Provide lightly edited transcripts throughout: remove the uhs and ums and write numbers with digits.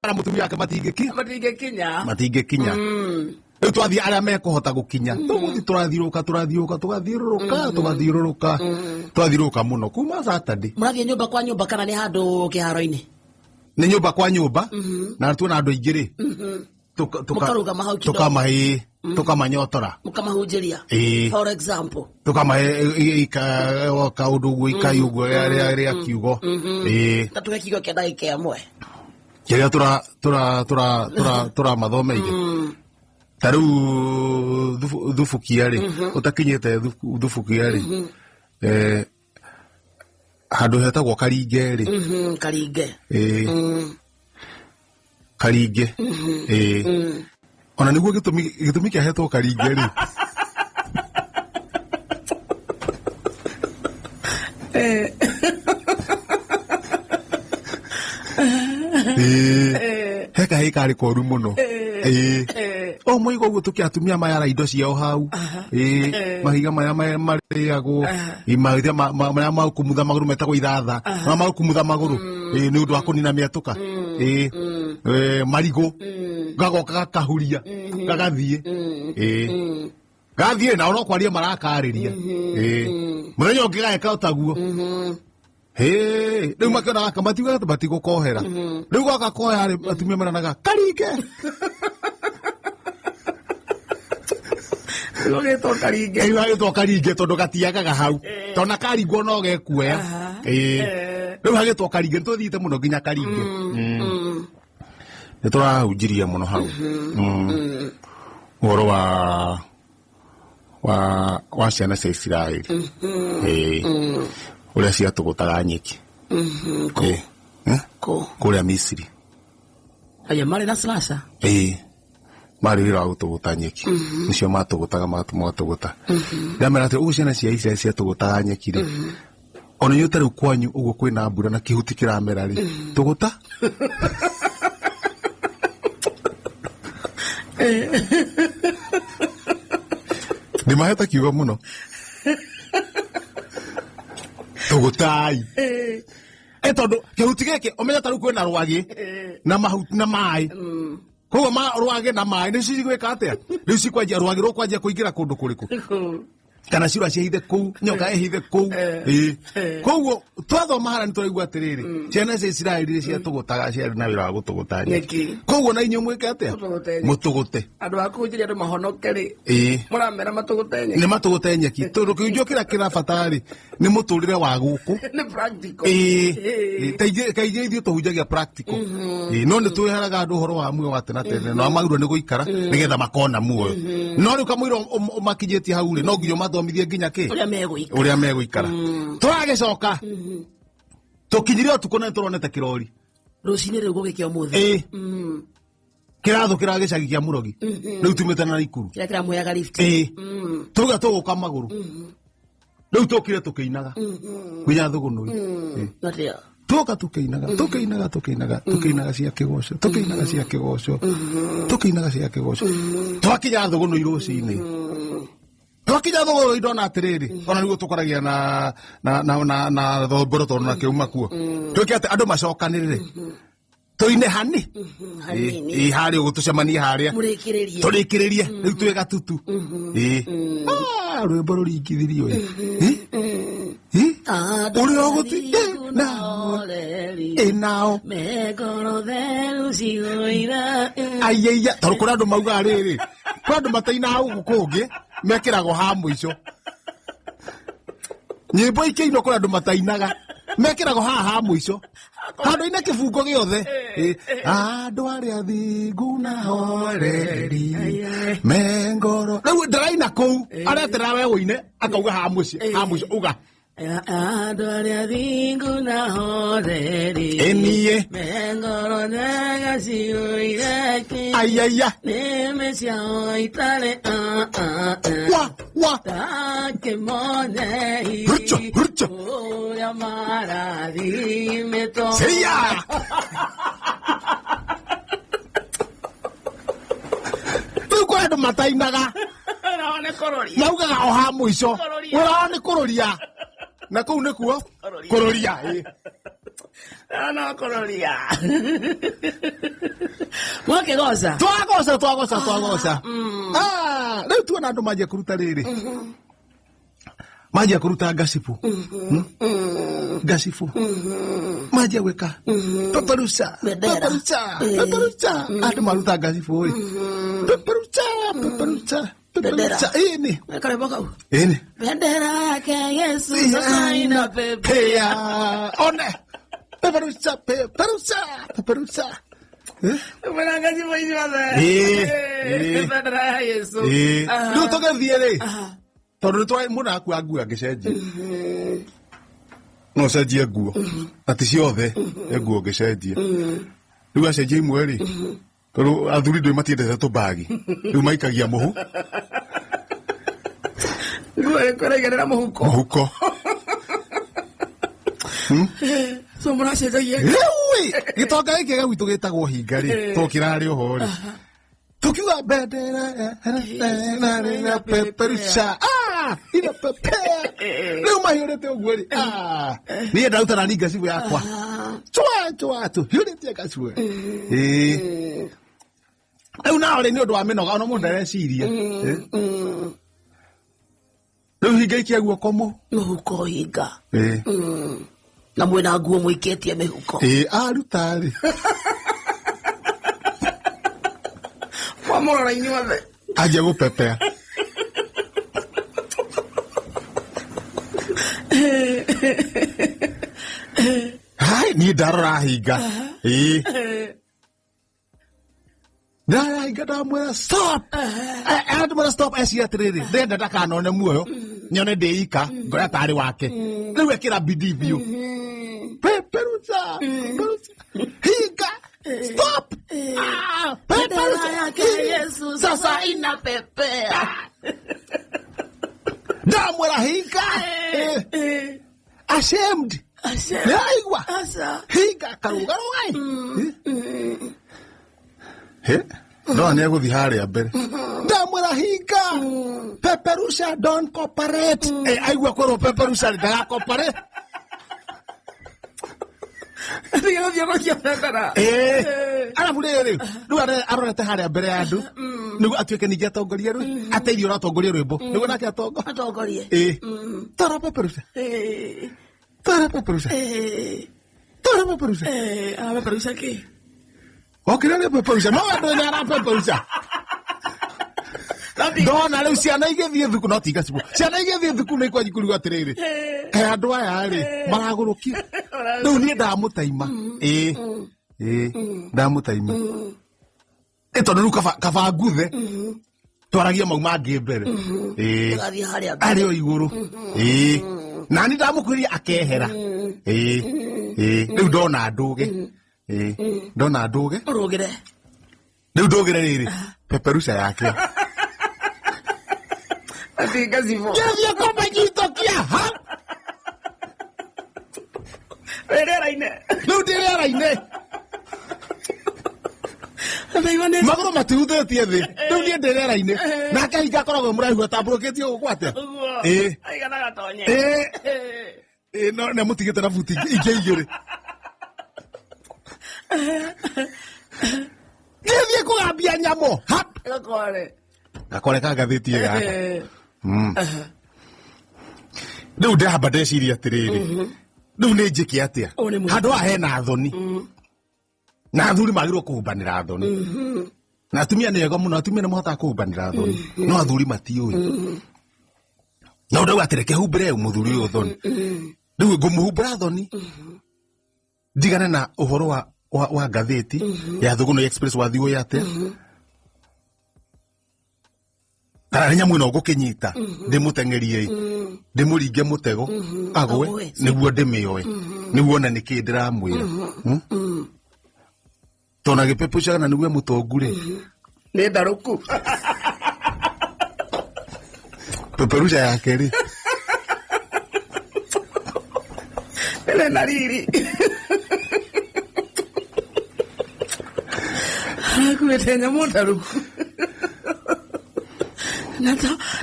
Na mũtumia wake matingĩki Matingĩkinya. Matingĩkinya. Rĩu twathiĩ arĩa mekũhota gũkinya, tũgũthiĩ tũrathiũrũka, tũrathiũrũka, tũgathiũrũrũka, tũgathiũrũrũka, twathiũrũrũka mũno kuma Saturday. Mũrathiĩ nyũmba kwa nyũmba kana nĩ handũ kĩharo-inĩ? Nĩ nyũmba kwa nyũmba, na tuona andũ aingĩ rĩ, Mũkarũgama hau kidogo. Tukamahe, tukamanyotora. Mũkamahunjĩria. Ĩĩ. For example? Tukamahe kaũndũ ũguo, ikai ũguo rĩa kiugo. Ĩĩ. Ta tũhe kiugo kĩa ndagĩka 1. Kĩrĩa tũramathomeire ta rĩu thubukia rĩ, ũtakinyĩte thubukia rĩ, handũ hetagwo Karinge rĩ. Karinge. Ĩĩ. Karinge, ĩĩ. Ona nĩguo gĩtũmi kĩahetwo Karinge rĩ, ĩĩ, he kahĩĩ karĩ koru mũno. Ĩĩ, o mũigo ũguo tũkĩ atumia mayara indo ciao hau. Ĩĩ, mahiga maya marĩagwo. Ĩ, mahiga marĩa makumutha magũrũ metagwo iratha, marĩa makumutha magũrũ. Ĩĩ, nĩ ũndũ wa kũnina mĩatũka. Ĩĩ. Marigũ gagoka gakahuria gagathiĩ. Ĩĩ, gathiĩ nao no kwaria marakarĩria. Ĩĩ, mũthenya ũngĩ gageka o taguo. Hĩ, rĩu makĩona gaka matiuga atĩ matigũkohera. Rĩu gaka koya rĩ, atumia meranaga karinge. Gũgĩtwo Karinge. Rĩu gagĩtwo Karinge tondũ gatiagaga hau, tondũ na karingwo no gekuoya. Ĩĩ, rĩu hagĩtwo Karinge. Nĩ tũthiĩte mũno nginya Karinge. Nĩ tũrahunjirie mũno hau ũhoro wa ciana cia Isiraeli. Ĩĩ, ũrĩa ciatũgũtaga nyeki. Ĩĩ. Eh? Kũ? Kũrĩa Misiri. Aya marĩ na slasher. Ĩĩ, marĩ wĩra wa gũtũgũta nyeki, nĩcio matũgũtaga, matũgũta. Ndamera atĩ ũguo ciana cia Isiraeli ciatũgũtaga nyeki rĩ, ona inyuĩ ta rĩu kwanyu ũguo kwĩna mbura na kĩhuti kĩramera rĩ, tũgũta. Ndĩmahete kiugo mũno, tũgũtai. E tondũ kĩhuti gĩkĩ ũmenye ta rĩu kwĩna rwagĩ na mahuti na maĩ, koguo ma rwagĩ na maĩ nĩ cigwĩka atĩa? Rĩu cikwanjia, rwagĩ rũkwanjia kũingĩra kũndũ kũrĩkũ? Kana ciũra ciehithe kũu, nyoka ĩhithe kũu. Ĩĩ. Koguo twathoma harĩa nĩ tũraigua atĩrĩrĩ, ciana cia Isiraeli rĩ, ciatũgũtaga, ciarĩ na wĩra wa gũtũgũta nyeki. Nyeki. Koguo na inyuĩ mwĩke atĩa? Mũtũgũte nyeki. Mũtũgũte. Andũ a kũhunjĩria andũ mahonoke rĩ, Ĩĩ. mũramera matũgũte nyeki. Nĩ matũgũte nyeki tondũ kĩhunjio kĩrĩa kĩrabatara rĩ, nĩ mũtũrĩre wa gũkũ. Nĩ practical. Ĩĩ. Ĩĩ, kaingĩ ithuĩ tũhunjagia practical. Ĩĩ, no nĩ twĩheraga andũ ũhoro wa muoyo wa tene tene na magĩrĩirwo nĩ gũikara nĩgetha makona muoyo, no rĩu kamũira ũmakinyĩtie hau rĩ, no nginya ũmathomithie nginya kĩ? Ũrĩa megũikara. Ũrĩa megũikara. Tũragĩcoka tũkinyire ũtukũ na nĩtũronete kĩrori. Rũcinĩ rĩu gũgĩkĩa ũmũthĩ. Ĩĩ. Kĩrathũkĩra gĩcagi kĩa Mũrogi rĩu tumĩte na Ikuru. Kĩrĩa kĩramũheaga lift. Ĩĩ, tũruga tũgũka magũrũ rĩu, tũkire tũkĩinaga nginya Thũgũnũi. Ĩĩ. Atĩa? Tũka tũkĩinaga, tũkĩinaga, tũkĩinaga, tũkĩinaga cia kĩgoco, tũkĩinaga cia kĩgoco, tũkĩinaga cia kĩgoco, twakinya Thũgũnũi rũcinĩ. Twakinya Thũgũnũi ndona atĩrĩrĩ, ona nĩguo tũkoragia na thongoro tondũ na kĩuma kuo, twĩke atĩ andũ macokanĩrĩre tũine hani. Hanini. Ĩ, harĩa ũguo tũcemanie harĩa. Mũrĩkĩrĩrie. Tũrĩkĩrĩrie rĩu twĩ gatutu. Ĩ. Ah, rwĩmbo rũringithirio ĩ. Ĩ? Ĩ? Andũ Ũrĩa ũgũti athingu na na oreri. Ĩ nao. Me ngoro theru cihũire. Aiyaia, tondũ kũrĩ andũ maugaga rĩrĩ, kwĩ andũ matainaga gũkũ kũngĩ mekĩragwo ha mũico nyĩmbo ikĩinwo, kũrĩ andũ matainaga mekĩragwo haha ha mũico handũ-inĩ kĩbungo gĩothe. Ĩ, andũ arĩa thingu na horeri me ngoro, rĩu ndĩraina kũu aretera we ũine, akauga ha mũciĩ, ha mũico uga. Andũ arĩa thingu na horeri. Ĩniĩ. Me ngoro njega cihũire kĩ. Aiyaia. Nĩmĩ ciao itarĩ ah, ah, ah. Wa wa. Takĩmonei. Rucho, rucho. Ũrĩa marathimĩtwo. Seia. Rĩu kwĩ andũ matainaga. Wĩra nĩ kũrũria. Maugaga o ha mũico. Kũrũria. Wĩra wao nĩ kũrũria na kũu nĩkuo Kũrũria. kũrũria, ĩ. Wĩra no kũrũria. Mwakĩgoca. Twagoca, twagoca, twagoca. Rĩu tuona andũ manjia kũruta rĩrĩ, manjia kũruta ngacibu. Ngacibu manjia gwĩka peperuca. Bendera. Peperuca, peperuca. Andũ maruta ngacibu rĩ, peperuca, peperuca, peperuca, ĩni. Karĩmbo kau. Ĩni. Bendera yake Yesu sasa inapepea. Pea one, peperuca, peperuca, peperuca. Eh? Mwena ngacibu inyuothe. Bendera ya Yesu. Rĩu tũgĩthiĩ rĩ, tondũ nĩ twa mũndũ akua nguo angĩcenjia, no ũcenjie nguo na ti ciothe, e nguo ũngĩcenjia. Rĩu acenjia imwe rĩ, tondũ athuri ndũĩ matiendete tũmbagi, rĩu maikagia mũhu. Nguo ĩrĩkũ ĩraigĩrĩra mũhuko? Mũhuko. So mũracenjagia. Rĩu ĩ, gĩtonga gĩkĩ gĩa gwitũ gĩtagwo hinga rĩ, tondũ kĩrarĩ oho rĩ, tukiuga bendera na peperusha, inapepea, rĩu mahiũrĩte ũguo rĩ, niĩ ndaruta nani ngacibu yakwa, chwa chwa, tũhiũrĩtie ngacibu. Ĩĩ, rĩu nao rĩ, nĩ ũndũ wa mĩnoga, ona mũndũ ndareciria. Rĩu hinga ikia guoko mũ Mũhuko hinga. Ĩĩ. Na mwĩna nguo mũikĩtie mĩhuko. Ĩĩ, aruta rĩ, Mwamũrora inyuothe. Anjia gũpepea. Hai, niĩ ndarora hinga, ĩĩ, ndarora hinga, ndamwĩra stop. Andamwĩra stop, eciria atĩrĩrĩ, ndĩrenda ndakanone muoyo, nyone ndĩ ika ngorĩa tarĩ wake. Rĩu ekĩra bidii biũ, peperuca, peperuca, hinga stop. Bendera Peperuca yake Yesu sasa inapepea. Ndamwĩra hinga. Ashamed. Aca. Nĩraigua. Aca. Hinga karũgarũgai. He ndona nĩ egũthiĩ harĩa mbere, ndamwĩra hinga, peperusha, don't cooperate. Aigua kwĩrwo peperusha rĩ, ndagacooperate. Tiga gũthiĩ gũikia bendera. Arabu rĩrĩ, rĩu arorete harĩa mbere ya andũ nĩguo atuĩke ningĩ atongoria rĩ, ateithie ũratongoria rwĩmbo nĩguo nake atongo Atongorie. Tara peperusha, tara peperusha, tara peperusha. Arapeperusha kĩ? Okĩra nĩ peperusha, no andũ nĩ arapeperusha. Ndona rĩu ciana igĩthiĩ thukuru, no tinga cibu, ciana igĩthiĩ thukuru nĩ ikwanji kũrigwo atĩrĩrĩ, kaĩ andũ aya rĩ maragũrũkire? Rĩu niĩ ndamũtaima, ĩĩ ĩĩ, ndamũtaima ĩ, tondũ rĩu kaba nguthe twaragia mau mangĩ mbere, ĩĩ. Ndũgathiĩ harĩa mbere. Arĩ o igũrũ, ĩĩ, nani ndamũkuhĩrĩria akehera, ĩĩ ĩĩ. Rĩu ndona ndũge, ĩĩ, ndona ndũge. Ũrũgĩre. Rĩu ndũgĩre rĩrĩ peperusha yake. Ati ngacibu. Ngĩthiĩ kũmanyitũkia ha. Wĩ rĩera-inĩ. Rĩu ndĩ rĩera-inĩ. Ndaigua nĩ Magũrũ matihutĩtie thĩ, rĩu niĩ ndĩ rĩera-inĩ, nake hinga akoragwo mũraihu atambũrũkĩtie gũkũ atĩa. ũguo. Ĩĩ. Aigana gatonye. Ĩĩ ĩĩ, no nĩ amũtigĩte na buti ingĩ igĩrĩ. Ngĩthiĩ kũgambia nyamũ hap. Gakore. Gakore ka ngathĩti gaka. Rĩu ndamba ndeciria atĩrĩrĩ, rĩu nĩ njĩke atĩa? Ũyũ nĩ mũrimũ. Handũ haha hena thoni, na athuri magĩrĩirwo kũhumbanĩra thoni, na atumia nĩ ega mũno, atumia nĩ mahotaga kũhumbanĩra thoni, no athuri matiũĩ. Na ũndauga atĩ reke humbĩre mũthuri ũyũ thoni, rĩu ngũmũhumbĩra thoni ndigane na ũhoro wa ngathĩti ya Thũgũnũ Express wathiĩ ũĩ atĩa, kana nĩ nyamũ ĩno ngũkĩnyita ndĩmũteng'erie ĩ, ndĩmũringe mũtego agwe. Agwe. Nĩguo ndĩmĩoe, nĩguo ona nĩkĩ ndĩramwĩra. Tondũ agĩpepucaga na nĩguo mũtongu rĩ. Nĩ ndarũku. Peperusha yake rĩ. Ĩrĩ na riri. Arakuĩte nyamũ ndarũku.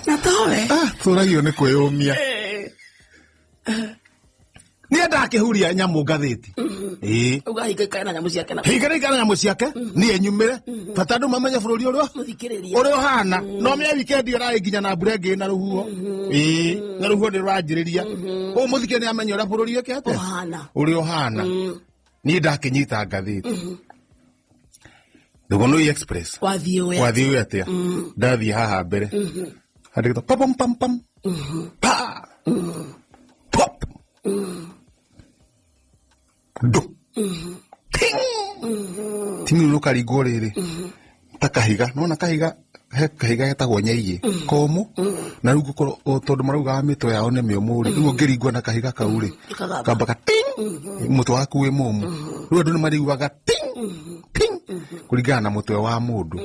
Na towe. Tũragio nĩ kwĩyũmia. Niĩ ndakĩhuria nyamũ ngathĩti. Ĩĩ. Auga hinga ikare na nyamũ ciake na Hinga nĩ ikara nyamũ ciake niĩ nyumĩre bata andũ mamenye bũrũri ũrĩa mũthikĩrĩria. Ũrĩa ũhana no mĩa wikendi ĩrarĩ nginya na mbura ĩngĩ na rũhuho. Ĩĩ, na rũhuho nĩ rũranjĩrĩria ũũ mũthikĩrĩria nĩ amenya ũrĩa bũrũri wĩke atĩa. Ũhana. Ũrĩa ũhana niĩ ndakĩnyita ngathĩti Thugunui Express. Wathiĩ ũya. Wathiĩ ũyũ atĩa ndathiĩ haha mbere handĩkĩtwo pam pam pam pa pop ndu ting ting rũkaringwo rĩrĩ ta kahiga nona kahiga he kahiga getagwo nyaigĩ komũ na rĩu ngũkorwo tondũ maraugaga mĩtwe yao nĩ mĩũmũ rĩ, rĩu ũngĩringwo na kahiga kau rĩ, Kagamba. kambaga ting mũtwe waku wĩ mũmũ, rĩu andũ nĩ marĩiguaga ting ting kũringana na mũtwe wa mũndũ.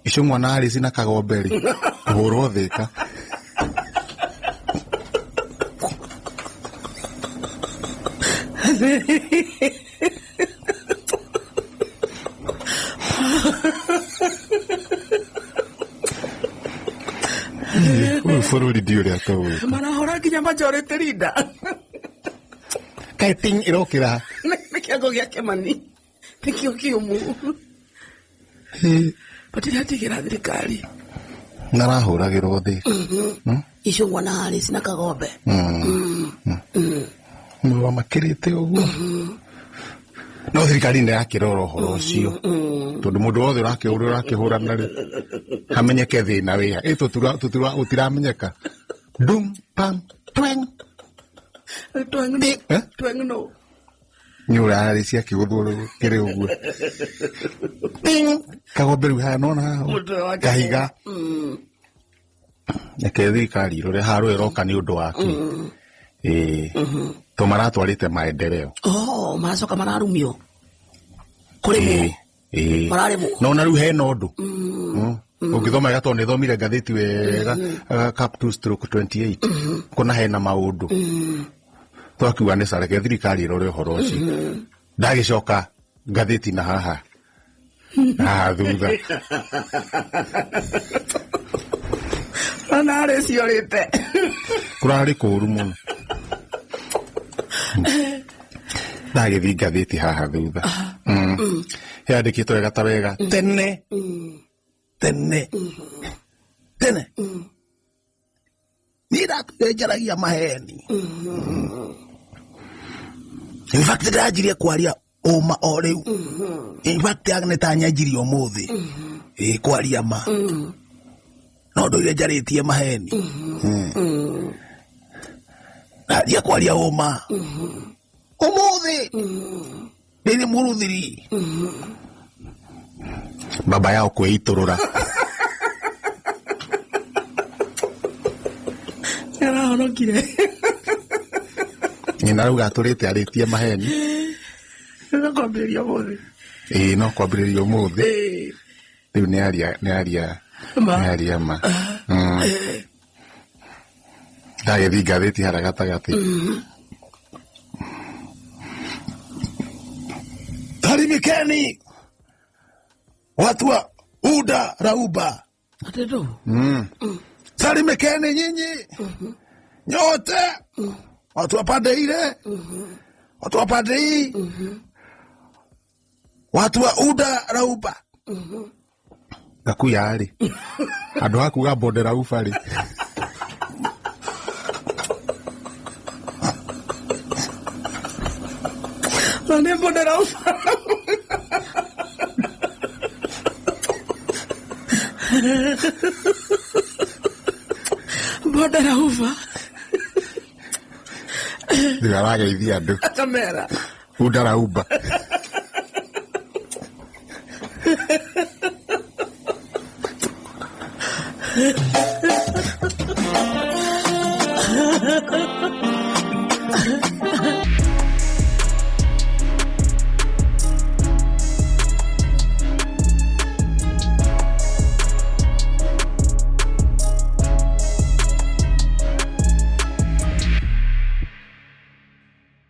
Icũng'wa na arĩci na kagombe rĩ kũhũrwo thĩka. Ũyũ bũrũri ndi ũrĩa tũĩ. Marahũra nginya majority leader. Kaĩ ting ĩrokĩra. Nĩ kĩongo gĩa Kĩmani. Nĩkĩo kĩũmũ. Matiratigĩra thirikari. Narahũragĩrwo thĩka. Icũng'wa na Harris na Kagombe. Mũrũa makĩrĩte ũguo no thirikari nĩ yakĩrora ũhoro ũcio tondũ mũndũ wothe ũrakĩhũra ũrakĩhũrana rĩ hamenyeke thĩna wĩha ĩ tũtiramenyeka dum pam tweng. Tweng no. Eh? Tweng no. Nĩ ũrarĩ cia kĩgũthwo kĩrĩ ũguo ting kagombe rĩu haha nona haha Mũtwe wake. Kahiga reke thirikari ĩrore haro ĩroka nĩ ũndũ wake ĩĩ to maratwarĩte maendeleo. Oh, maracoka mararumio. Kũrĩmwo. Ĩĩ. Mararĩmwo. No na rĩu hena ũndũ ũngĩthoma wega tondũ nĩthomire ngathĩti wega cap 2/28 kũna hena maũndũ twakiuga nĩ careke thirikari ĩrore ũhoro ũcio ndagĩcoka ngathĩti na haha haha thutha. Ona Harris orĩte. Kũrarĩ kũũru mũno ndagĩthiĩ ngathĩti haha thutha yandĩkĩtwo wega ta wega tene tene tene niĩ ndatũire njaragia maheni. In fact ndĩranjirie kwaria ũma o rĩu. In fact nĩ ta nyanjirie ũmũthĩ ĩ kwaria ma no ndũire njarĩtie maheni. Ndanjia kwaria ũma ũmũthĩ ndĩrĩ mũrũthiri baba yao kwĩitũrũra. Nĩarahonokire. Nyina rauga atũrĩte arĩtie maheni. No kwambĩrĩria ũmũthĩ. Ĩĩ no kwambĩrĩria ũmũthĩ. Ĩĩ. Rĩu nĩ aria Ma. nĩ aria ma. Ndagĩthiĩ ngathĩti harĩa gatagatĩ tarimikeni watu wa UDA rauba. Atĩ ndũ. Salimikeni nyinyi nyote watu wa pande ile watu wa pande hii watu wa UDA rauba gakuya rĩ andũ a kuga bonde rauba rĩ. Na nĩ bonde rauba. Bonde rauba. Rĩu arageithia andũ. Akamera. UDA rauba.